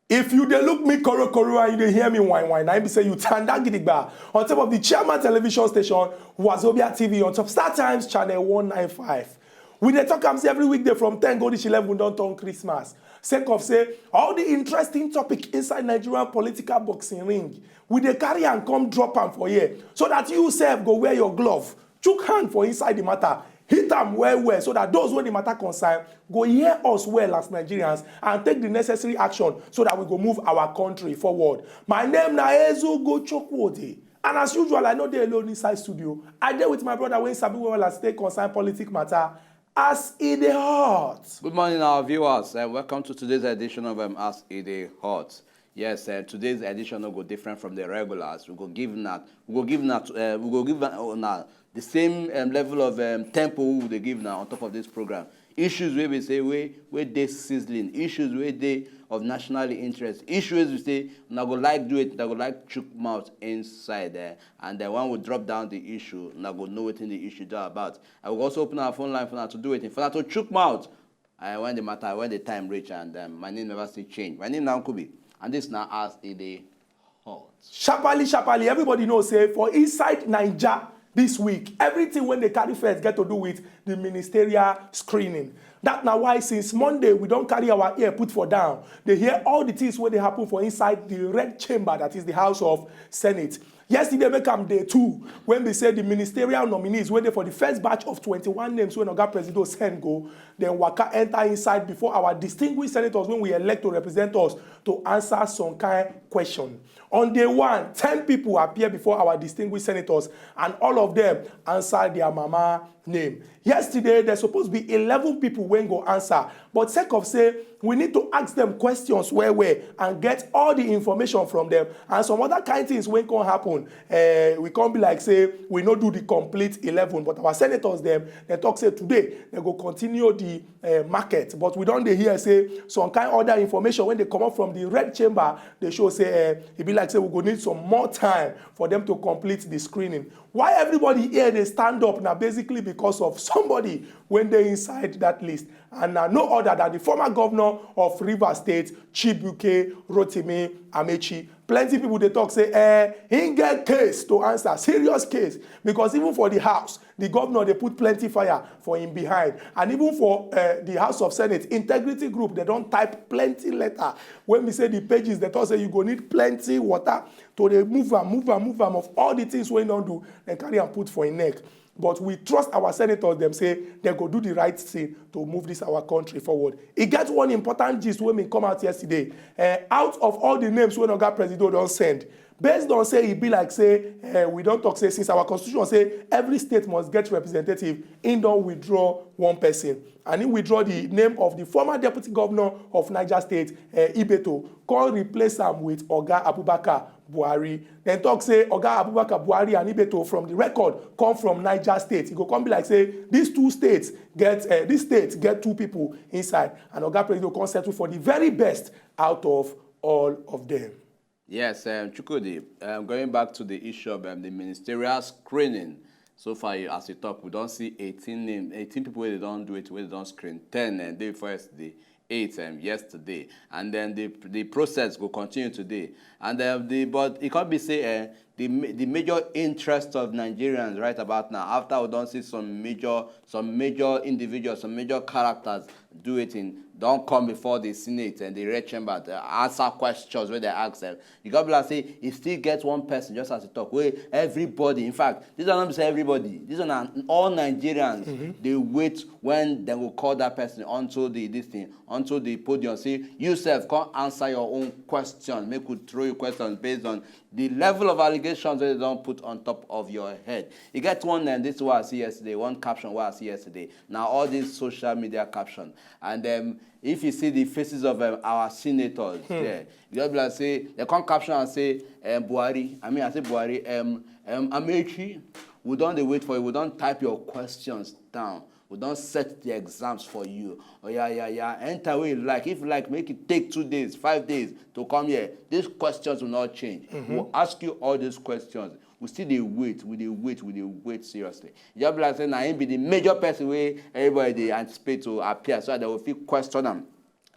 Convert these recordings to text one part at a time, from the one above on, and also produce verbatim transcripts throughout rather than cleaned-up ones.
If you dey look me koro koro and you dey hear me whine whine, na im be say you tanda gidigba on top of the Chairman Television Station, Wazobia T V, on top Star Times Channel one nine five. We dey talk am say every weekday from ten go reach eleven don turn Christmas. Sake of say all the interesting topic inside Nigerian political boxing ring, we dey carry am come drop am for here so that you sef go wear your glove, chook hand for inside the matter, hit am well well so that those wey the matter concern go hear us well as Nigerians and take the necessary action so that we go move our country forward. My name na Ezugo Chukwudi, and as usual, I no dey alone inside studio. I dey with my brother wey sabi well as take concern politic matter as e dey hot. Good morning, our viewers, and welcome to today's edition of um, As E Dey Hot. Yes, uh, today's edition no go different from the regulars. We go give una, we go give una, uh, we go give una the same um, level of um, tempo we dey give una on top of this program. Issues wey be say wey wey dey sizzling, issues wey dey of national interest, issues wey be say una go like do it, una go like chook mouth inside there, and then when we drop down the issue, una go know wetin the issue dey about. I will also open our phone line for una to do it, for una to chook mouth. Uh, when the matter, when the time reach, and um, my name never still change. My name na Nkubi, and this na As E Dey Hot. Sharply, sharply, everybody know say for inside Naija this week, everything wey dey carry first get to do with the ministerial screening. That na why since Monday we don carry our ear put for down. Dey hear all the things wey dey happen for inside the red chamber, that is the House of Senate. Yesterday make am day two when be say the ministerial nominees wey dey for the first batch of twenty-one names wey Oga Presido send go, dem waka enter inside before our distinguished senators wey we elect to represent us to answer some kind question. On day one, ten people appear before our distinguished senators, and all of them answer their mama name. Yesterday, there's supposed to be eleven people wey go answer, but sake of say we need to ask them questions well well and get all the information from them and some other kind things wey come happen. Eh, we come be like say we no do the complete eleven, but our senators dem, dem talk say today dem go continue the eh, market. But we don dey hear say some kind other information wey dey comot from the red chamber dey show say eh, e be like say we go need some more time for them to complete the screening. Why everybody here dey stand up na basically because of somebody wey dey inside that list, and na no other than the former governor of Rivers State, Chibuike Rotimi Amechi. Plenty people dey talk say eh, he get case to answer, serious case, because even for the house, the governor dey put plenty fire for him behind, and even for eh, the House of Senate integrity group, they don type plenty letter wey be say the pages dey talk say you go need plenty water to dey move am, move am, move am, of all the things wey he don do, dem carry am put for him neck. But we trust our senators dem say dem go do the right thing to move this our country forward. E get one important gist wey bin come out yesterday. Eh, out of all the names wey Oga Presido don send, based on say e be like say eh, we don talk say since our constitution say every state must get representative, im don withdraw one person, and im withdraw the name of the former deputy governor of Niger State, eh, Ibeto, come replace am with Oga Abubakar Buhari. Dem talk say Oga Abubakar Buhari and Ibeto from the record come from Niger State. E go come be like say these two states get uh, this state get two people inside, and Oga Presido come settle for the very best out of all of them. Yes, um, Chukwudi, um, going back to the issue of um, the ministerial screening, so far you- as you talk, we don see eighteen names, eighteen people wey dem don do it, wey dem don screen, ten um, dey before yesterday, eight um, yesterday, and then the the process go continue today. And um, the but e come be say um, the ma- the major interest of Nigerians right about now, after we don see some major some major individuals, some major characters do wetin don come before the Senate and the red chamber to answer questions wey dem ask dem. You go be like say e still get one person, just as you talk, wey everybody, in fact, this one no be say everybody, this one na all Nigerians dey wait when dem go call that person onto the this thing, onto the podium, say you sef come answer your own question, make we throw you questions based on the level of allegations wey dem don put on top of your head. E get one um, this wey I see yesterday, one caption wey I see yesterday, na all this social media caption, and um, if you see the faces of um, our senators there, you go be like say dem come caption am say um, Buhari, I mean I say Buhari, um, um, Amechi, we don dey wait for you, we don type your questions down, We don set the exams for you. Oh yeah, yeah, yeah. Enter where you like. If you like, make it take two days, five days to come here. These questions will not change. We'll ask you all these questions. We still dey wait, we dey wait, we dey wait seriously. E just be like say na him be the major person wey everybody dey anticipate to appear, so that they will fit question am.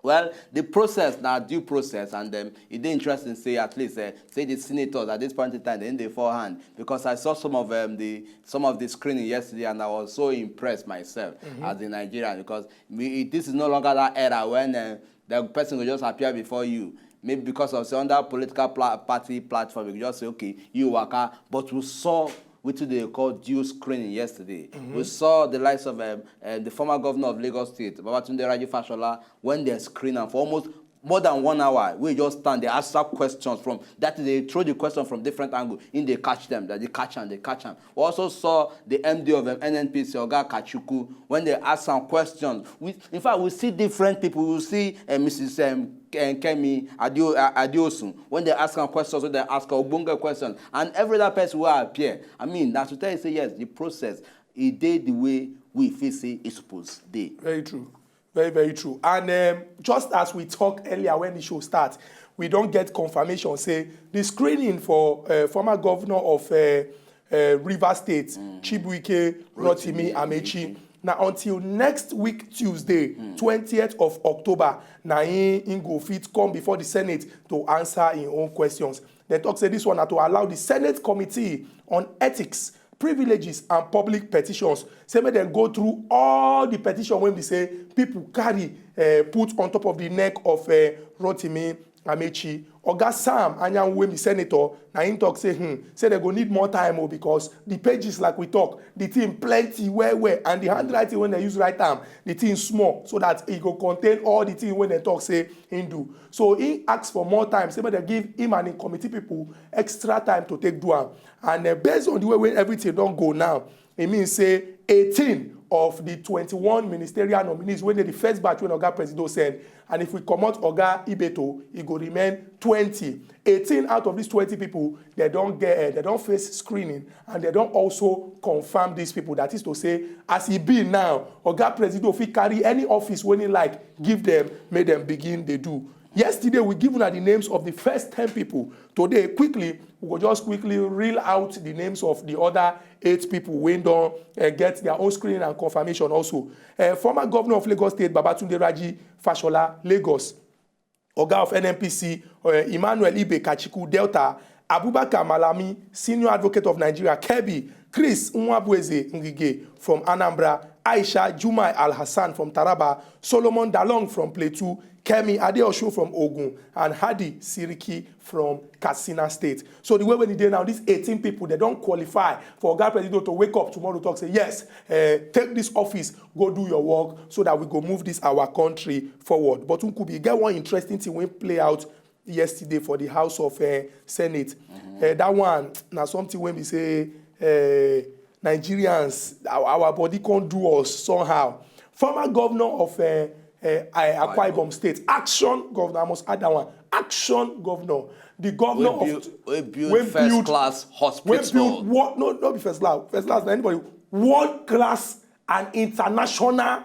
Well, the process na due process, and um, e dey interesting say at least uh, say the senators at this point in time, they dey fall hand, because I saw some of um, the some of the screening yesterday, and I was so impressed myself as a Nigerian, because we, this is no longer that era when uh, the person will just appear before you. Maybe because of say under political pla- party platform, you just say, okay, you waka. But we saw wetin they call due screening yesterday. We saw the likes of um, um, the former governor of Lagos State, Babatunde Raji Fashola, when they screen am for almost more than one hour. We just stand, they answer questions from that is they throw the question from different angle. In they catch them, that they catch am, they catch am. We also saw the M D of um, N N P C, Oga Kachuku, when they ask some questions. We, in fact, we see different people. We see uh, Missus Um, Ken- Kemi Adio, uh, Adiosun, when they ask am questions, when they ask ogbonge questions, and every other person will appear. I mean, that's to tell you say yes, the process e dey the way we feel say e suppose dey. Very true. Very, very true. And um, just as we talked earlier when the show starts, we don't get confirmation. Say the screening for uh, former governor of uh, uh, River State, Chibuike Rotimi Amechi, now until next week Tuesday, twentieth of October, na him, him go fit come before the Senate to answer his own questions. They talk say this one na to allow the Senate Committee on Ethics, Privileges and Public Petitions say make dem go through all the petition wey be say people carry uh, put on top of the neck of uh, Rotimi Amechi. Oga Sam Anyanwu, wey be senator, na him talk say hmm, say they go need more time o, because the pages, like we talk, the thing plenty well well, and the handwriting wey they use write am, the thing small, so that e go contain all the thing wey they talk say him do. So he ask for more time, say make they give him and him committee people extra time to take do am. And uh, based on the way wey everything don go now, e mean say eighteen of the twenty-one ministerial nominees wey dey the first batch wey Oga Presido send, and if we comot Oga Ibeto, e go remain twenty. Eighteen out of these twenty people, they don get, uh, they don face screening, and they don also confirm these people. That is to say, as e be now, Oga Presido fit carry any office wey he like give them, make them begin dey do. Yesterday, we give una the names of the first ten people. Today, quickly, we go just quickly reel out the names of the other eight people wey don uh, get their own screening and confirmation also. Uh, former governor of Lagos State, Babatunde Raji Fashola, Lagos. Oga of N N P C, uh, Emmanuel Ibe Kachiku, Delta. Abubakar Malami, senior advocate of Nigeria, Kebbi. Chris Nwabueze Ngige from Anambra. Aisha Jumai Al Hassan from Taraba. Solomon Dalong from Plateau. Kemi Adeosun from Ogun. And Hadi Siriki from Katsina State. So the way wey e dey now, these eighteen people, they don qualify for Oga Presido to wake up tomorrow, talk say, yes, uh, take this office, go do your work, so that we go move this our country forward. But Nkubi, e get one interesting thing wey play out yesterday for the House of uh, Senate. Uh, that one na something wey be say uh, Nigerians, our, our body can't do us somehow. Former governor of uh, uh, Akwa Ibom State, action governor, I must add that one, action governor, the governor We of build, we build wey first build- class wey hospital. build what, no, no be first class, first class na anybody, world class and international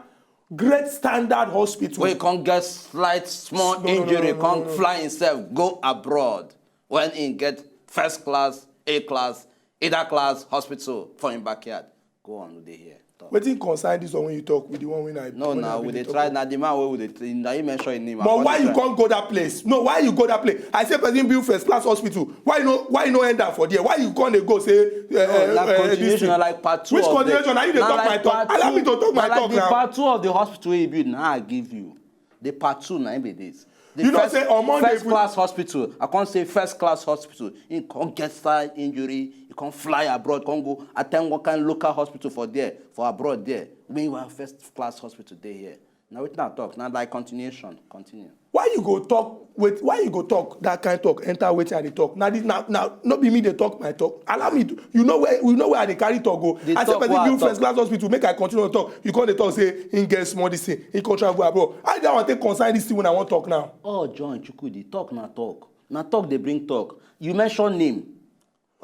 great standard hospital. Wey come get slight small No, no, no, injury, no, no, come no, no. Fly himself, go abroad. When he get first class, A class, either class hospital for him backyard. Go on with the here. Talk. Wetin concern this one when you talk with the one when I No, when now I we been dey talk try. About? Now the man wey we dey, na him mention him name. I But come why dey you try. Can't go that place? No, why you go that place? I say person build first class hospital. Why you no why you no end up for there? Why you can't dey go say uh, No, uh, na uh, this continuation, thing? Na like part two. Which Of continuation? The, Are you dey na talk like my talk? Part Allow me two, to talk my na like talk the now. Part two of the hospital wey you build, na I give you. The part two na him be this. The You know first, say on Monday first we- class hospital. I can't say first class hospital. He can't get side injury. He can't fly abroad. Can't go attend one kind local hospital for there, for abroad there. Meanwhile, first class hospital dey here. Now wetin I talk? Now like continuation, continue. Why you go talk with why you go talk that kind talk enter wetin I dey talk? Now this now now no be me dey talk my talk. Allow me to, you know where you know where I dey carry talk go. The I say talk person wey I build talk. First class hospital, make I continue to talk. You can't dey talk say he get small this thing, he can't travel abroad. I don't want to take concern this thing when I want talk now. Oh, John Chukwudi, talk na talk. Na talk dey bring talk. You mention name.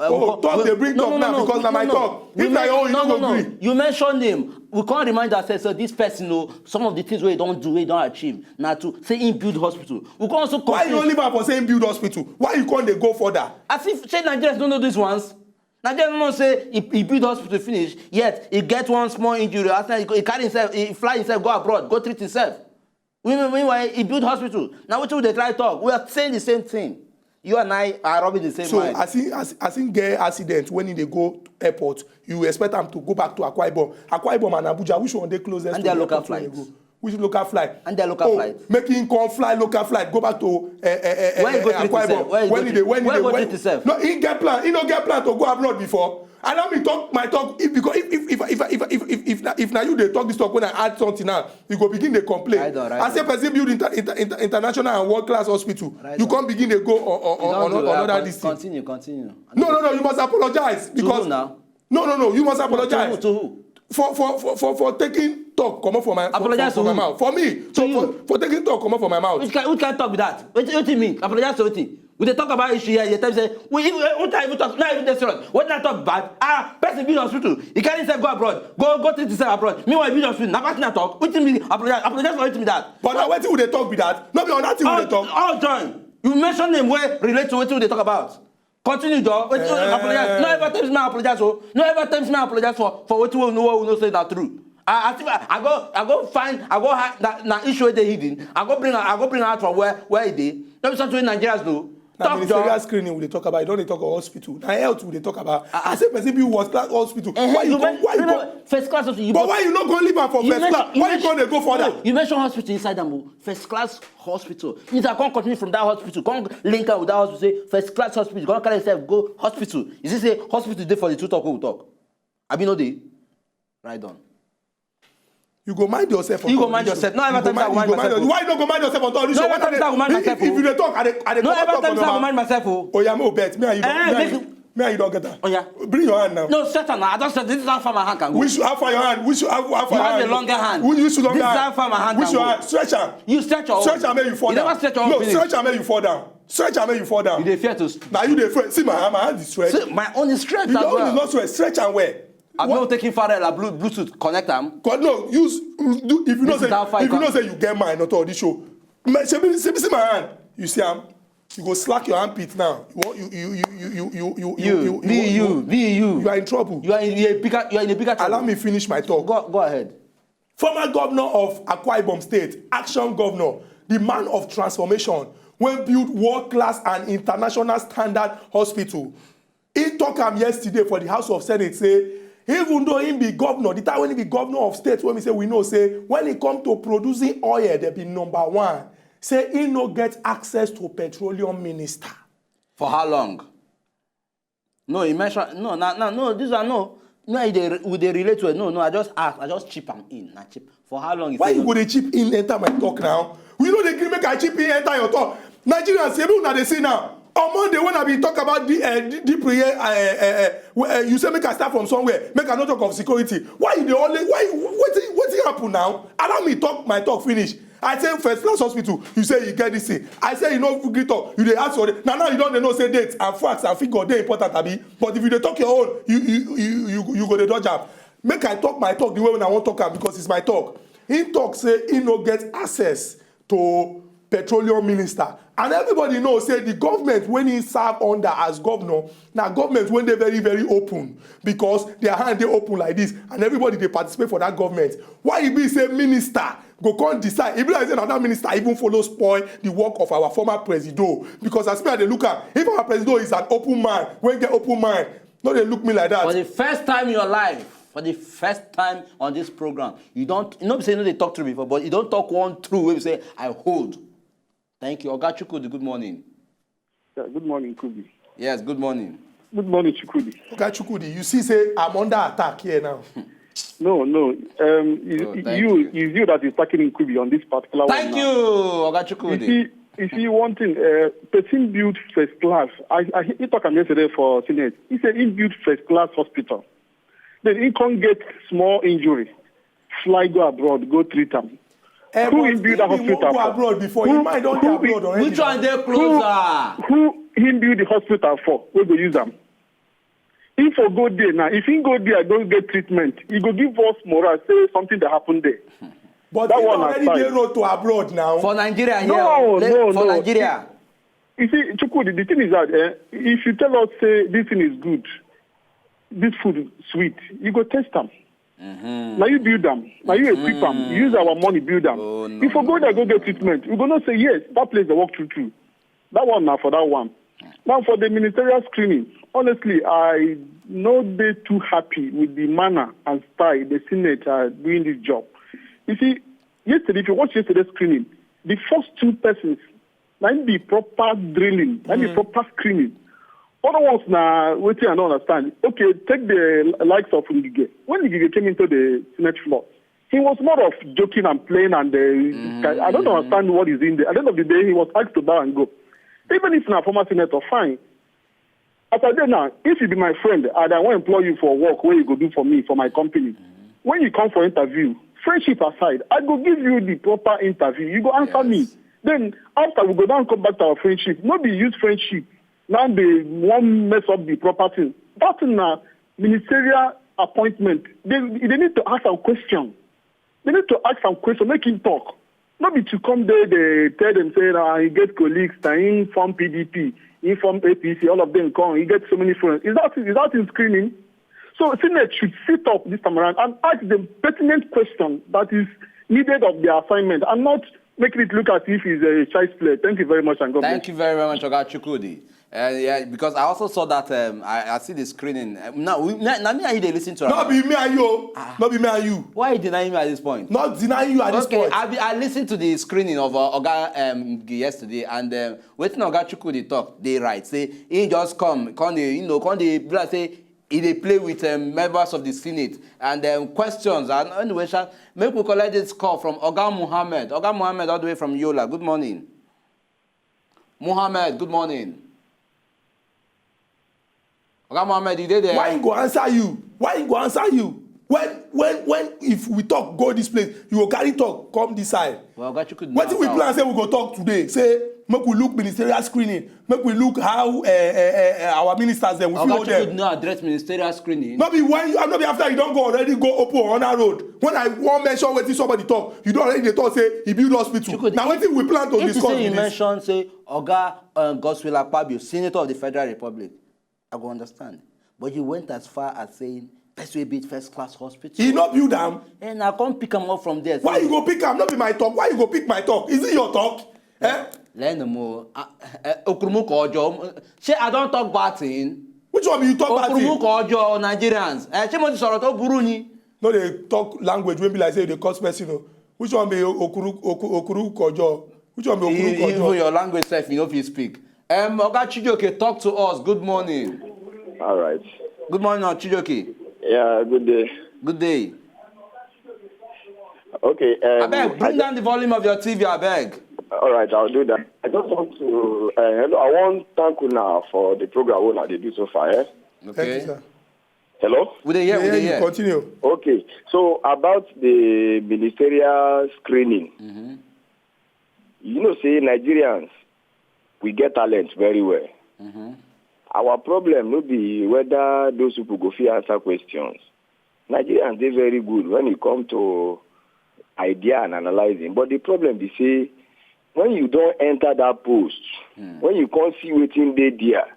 Oh, talk dey bring talk now because na my talk. If na your own, you no go gree. You mention name. We can't remind ourselves, so this person, no, some of the things wey he don do, wey he don achieve, na to say he build hospital. We can also Why you no leave am for say he build hospital? Why you come dey go further? As if say Nigerians don't know these ones. Nigerians don't know say he, he build hospital finish, yet he get one small injury. After he, go- he carry himself, he fly himself, go abroad, go treat himself. We- Meanwhile, he build hospital. Now, what we dey try talk? We are saying the same thing. You and I are rubbing the same So mind. as he as, as he get accident when he dey go airport, you expect am to go back to Akwa Ibom. Akwa Ibom and Abuja, which one dey closest And to their the local airport wey he flights. go? Which local flight? And their local oh, flight. Make him come fly local flight, go back to uh, uh, uh, Where he go uh, treat Akwa himself? Ibom. Where he go When he treat- dey, when he where dey, he go when treat himself? No, he get plan. He no get plan to go abroad before. Allow me talk my talk if because if if if if if if if, if, na, if na you dey talk this talk when I add something now, you go begin dey complain. Right on, right I say on. person build inter, inter, inter, international and world class hospital, Right you on. come begin dey go on, on, You on, don't on do that. another Con- this thing. Continue, continue. No, no, no, you must apologize To because who now? no, no, no, you must apologize To who? To who? for for for for, for taking talk comot for my for, Apologize for, for to my who? mouth for me To so you? for, for taking talk comot for my mouth. Which kind, which kind talk be that? What, what do you mean? Apologize to wetin? We dey talk about issue here. You tell me say, we even, eh, what I even talk? Not even dey serious. What I talk bad? Ah, person be in hospital. He carry himself go abroad. Go, go treat himself abroad. Meanwhile, he be in hospital. Na wetin I talk? Wetin be apologize? Apologize for wetin be that? But na wetin we dey talk be that. No be on that thing we All, dey talk. all join. You mention name wey relate to wetin we dey talk about. Continue, Joe. Wetin Eh. apologize? No ever tell me apologize. Oh, no ever tell me apologize for for wetin we know we know say na true. I, I, think I, I go, I go find, I go hide na, na issue wey dey hidden. I go bring, I go bring out from where where e dey. No be something wey Nigerians know. Na Talk, ministerial Joe. screening we dey talk about. You don dey talk about hospital. Na health we dey talk about. I say person be worst class hospital. Eh, Why you you come? men- Why you remember, come? First class hospital. You But go- why you no go leave am for you first mention- class? you Why you mention- come dey go further? No, you mention hospital inside am o. First class hospital. If I come continue from that hospital, come link am with that hospital, say first class hospital, come carry yourself go hospital. You see say hospital dey for the two talk wey we talk. Abi no dey? Right on. You go mind yourself. You go mind yourself. No ever tell me say I go mind myself. Why you no go mind yourself on top this show? No ever tell me say I go mind myself. If you dey talk, I dey, I dey No ever tell me say I go mind myself. Oh yeah, me bet. Me and you don't, Eh, me and make you, me and you don't get that. Oh yeah. Bring your hand now. No, stretch am now. I just said this is how far my hand can go. Which how far your hand? Which how, how far You your have hand? a longer hand. Which, which longer This is hand? how far my hand Which can your go. hand? Stretch am. You stretch your Stretch own. am, make you fall You down. never stretch your own No, finish. stretch am, make you fall down. Stretch am, make you fall down. You dey fear to. Now you dey fear. See my hand, my hand is stretched. See, my own is stretched Your as own well. is not stretched. Stretch am well. Abi no taking Pharrell and Blu- Bluetooth connect am. God no, use do if you know This is say how far if you you know come. say you get mind not all this show. Me- Shebi see, see my hand. You see am. You go slack your armpit now. You want you you you you you you You, you be you, you, be you. you are in trouble. You are in a bigger, you are in a bigger trouble. Allow me finish my talk. Go, go ahead. Former governor of Akwa Ibom State, action governor, the man of transformation, wey build world-class and international standard hospital. He talk am yesterday for the House of Senate say, even though he be governor, the time when he be governor of state, when we say we know say when it come to producing oil, they be number one. Say he no get access to petroleum minister. For how long? No, he mentioned no, no, no, no. This one no. No, he dey, we dey relate to it. No, no, I just ask, I just chip am in, na chip. For how long? Why you go dey chip in enter my talk now? We no dey gree make I chip in enter your talk. Nigerians, say una dey see now. On Monday when I bin talk about the uh, the prayer, uh, uh, uh, uh, you say make I start from somewhere, make I no talk of security. Why you dey only? Why wetin wetin happen now? Allow me talk my talk finish. I say first class hospital, you say you get this thing. I say you no gree talk, you dey ask for it. Na now you don dey know say date and facts and figure dey important abi. But if you dey talk your own, you you you you, you go dey dodge am. Make I talk my talk the way una wan talk am because it's my talk. He talk say he no get access to petroleum minister and everybody know say the government wey he serve under as governor na government wey dey very very open because their hand dey open like this and everybody dey participate for that government. Why e be say minister go come decide? E be like say na that minister even follow spoil the work of our former presido because as me I dey look am, if our presido is an open man wey get open mind, no dey look me like that. For the first time in your life, for the first time on this program, you don't, you know, say you no dey talk true before, but you don talk one true wey be say I hold. Thank you, Oga Chukwudi. Good morning. Yeah, good morning, Kubi. Yes, good morning. Good morning, Chukwudi. Oga Chukwudi, you see say I'm under attack here now. No, no. Um, you, Oh, thank you, you. it's you that is attacking Kubi on this particular Thank one. you, now. Oga You Chukwudi. see, you see one thing. Uh, person build first class. I, I he talk am yesterday for Senate. He said he build first class hospital. Then he can't get small injury, fly go abroad, go treat am. Eh, Who but he build he that bin wan hospital go for? abroad before. Who- He mind don dey who be- abroad already. Which one dey Who, closer? who he build the hospital for? We go use am. If we go there now, if he go there, go get treatment, he go give us morale, say something that happened there. But That he one already aside. Dey road to abroad now. For Nigeria here, No, le- no, for no. Nigeria. You see, Chukwudi, the thing is that eh, if you tell us say this thing is good, this food is sweet, you go test them. Now you build them. Now you equip them. You use our money build them. Oh, no, If we go there, go get treatment, we go not say yes, that place they work through too. That one now for that one. Now for the ministerial screening, honestly, I no dey too happy with the manner and style the Senate are doing this job. You see, yesterday, if you watch yesterday's screening, the first two persons na im be proper drilling, na im be proper screening. Other ones na wetin I no understand. Okay, take the likes of Ngige. When Ngige came into the Senate floor, he was more of joking and playing, and uh, I don't understand what is in there. At the end of the day, he was asked to bow and go. Even if na former senator, fine. As I dey now, if you be my friend and I wan employ you for work wey you go do for me for my company, when you come for interview, friendship aside, I go give you the proper interview. You go answer me. Then after we go down come back to our friendship. No be use friendship now dey wan mess up the proper thing. That thing na ministerial appointment. They they need to ask am question. They need to ask am question, make him talk. No be to come there, they tell them say na he get colleagues, na him form P D P, he form A P C, all of them come, he get so many friends. Is that is that in screening? So Senate should sit up this time around and ask them pertinent question that is needed of their assignment and not making it look as if he's a child's play. Thank you very much and God bless. Thank you very, very much, Oga Chukwudi. Uh, yeah, because I also saw that um, I, I see the screening. Uh, now, we, now, now me and you they listen to No am. be me and you. No be me and you. Why you denying me at this point? Not denying you at this Okay, point. I, be, I listened to the screening of uh, Oga um, yesterday, and um, wetin Oga Chukwudi talk, they right. Say he just come, come dey, you know, come dey be like say he dey play with um, members of the Senate and um, questions. And anyway, sha, make we collect this call from Oga Muhammad. Oga Muhammad, all the way from Yola. Good morning, Muhammad. Good morning, Oga Muhammad. You dey there? Why he go answer you? Why he go answer you? When when when if we talk go this place, you go carry talk come this side. Well, Oga Chukwudi Wetin we answer. Plan say we go talk today? Say make we look ministerial screening, make we look how uh, uh, uh, our ministers dem we fit Oga hold Chukwudi them. No address ministerial screening. No be when you no be after you don go already go open on that road. When I wan mention wetin somebody talk, you don already dey talk say he build hospital. Chukwudi, Na wetin we plan to If you discuss say be you this. Mention say Oga um, Godswill Akpabio, Senator of the Federal Republic, I go understand. But you went as far as saying first we build first class hospital. He no build am. And I come pick him up from there. Why you go pick am? No be my talk. Why you go pick my talk? Is it your talk? Eh? Learn more. Uh, uh, Okurumuka Ojo. Say I don't talk bad thing. Which one be you talk bad thing? Okurumuka Ojo Nigerians. Eh, ṣé mo ti sọ̀rọ̀ tó burú ni? No dey talk language wey be like say you dey curse person o. Which one be okuru oku- okuru kojo? Which one be okuru Even kojo? Your language sef, you no fit speak. Um, Oga Chijoke, talk to us. Good morning. All right. Good morning, Oga Chijoke. Yeah, good day. Good day. Okay. Um, Abeg, bring down the volume of your T V, abeg. All right, I'll do that. I just want to, uh, hello, I want to thank you now for the program wey una dey do so far. Eh? Okay. Thank you, sir. Hello? We dey hear, we Yeah, dey you hear. Continue. Okay, so about the ministerial screening, you know say Nigerians, we get talent very well. Our problem no be whether those people go fit answer questions. Nigerians dey very good when e come to idea and analyzing, but the problem be say when you don enter that post, when you come see wetin dey there,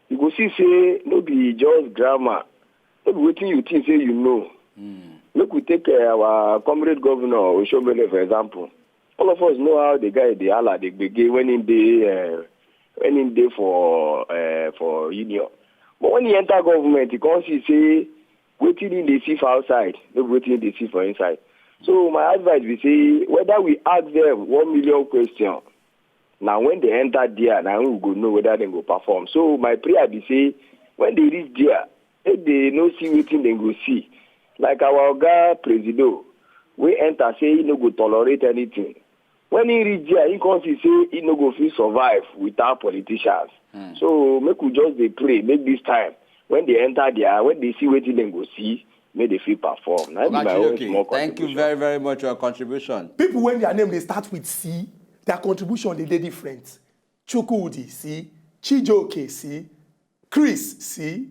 you go see say no be just grammar, no be wetin you think say you know. Make we take uh, our comrade governor Oshomole for example. All of us know how the guy dey hala dey gbege when him dey uh, when him dey for uh, for union. But when he enter government, he come see say wetin he dey see for outside, no be wetin he dey see for inside. So my advice be say whether we ask them one million question, na when they enter there, na we go know whether dem go perform. So my prayer be say when they reach there, make they no see wetin dem go see. Like our oga Presido, wey enter say he no go tolerate anything. When he reach there, he come see say he no go fit survive without politicians. So make we just dey pray, make this time when they enter there, when they see wetin dem go see, make they fit perform. Na be Oga my own Chijoke, small thank you contribution. Very, very much for your contribution. People when their name they start with C, their contribution they dey different. Chukwudi C, Chijoke C, Chris C,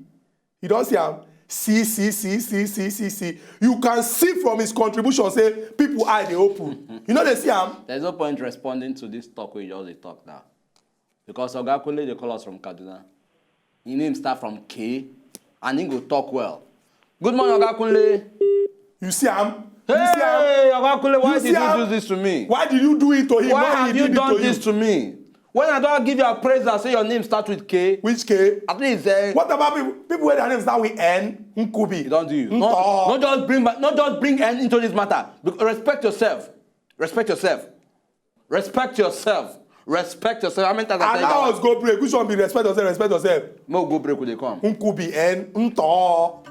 You don see am? See, see, see, see, see, see, see. You can see from his contribution say people eye dey open. You know they see am? There's no point responding to this talk wey you just dey talk now. Because Oga Kunle dey call us from Kaduna. Him name start from K and he go talk well. Good morning, Oga Kunle. You see am? You see am? Hey, Oga Kunle, why You did see am? You do this to me? Why did you do it to him? Why When have he you did done it to this you? To me? When I don't give you a praise and say your name starts with K, Which K? At least, uh, What about people? People where their names start with N, Nkubi. It don't do you. Nto. No, not just bring back, not just bring N into this matter. Bec- Respect yourself. Respect yourself. Respect yourself. Respect yourself. How many times I tell Allow you? Us go break. Which one be respect yourself? Respect yourself. Mo go break with the come. Nkubi N, Nto.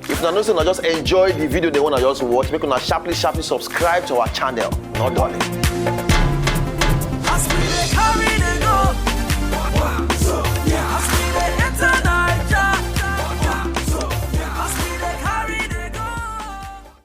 If una know say una just enjoy the video, they wanna just watch, make una sharply, sharply subscribe to our channel. No darling.